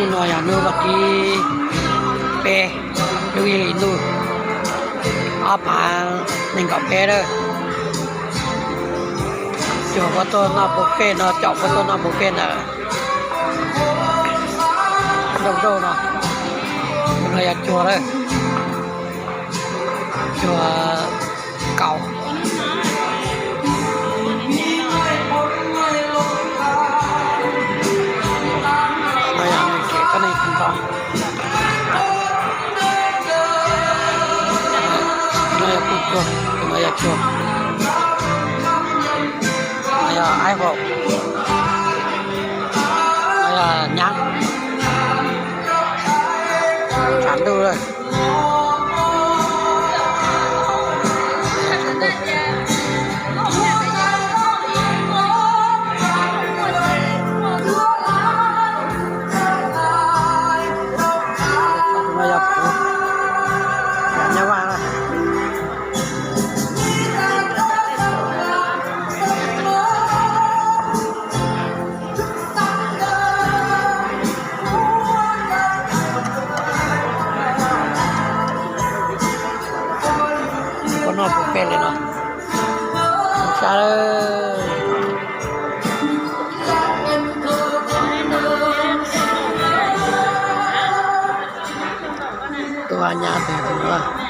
Nô ya nu bati pe, lu i lu. Apa ning ka pe de. Jo ko to na bu pe no, jo ko to na bu pe na. Do do no. Nô ya jo de. Jo ເກົ່າ ມາຢ່າງນີ້ເກະກໍນີ້ຂຶ້ນຕໍ່ ມາຢ່າງພຸດຕົວ ມາຢ່າງຕົວ ມາຢ່າງອ້າຍເວົ້າ ມາຢ່າງຍັງ ສາມດູເລີຍ. ຄົນນອກບໍ່ເປັນເລີຍເນາະ ສາເລີຍ ຕົວຍາວແບບນີ້ວ່າ.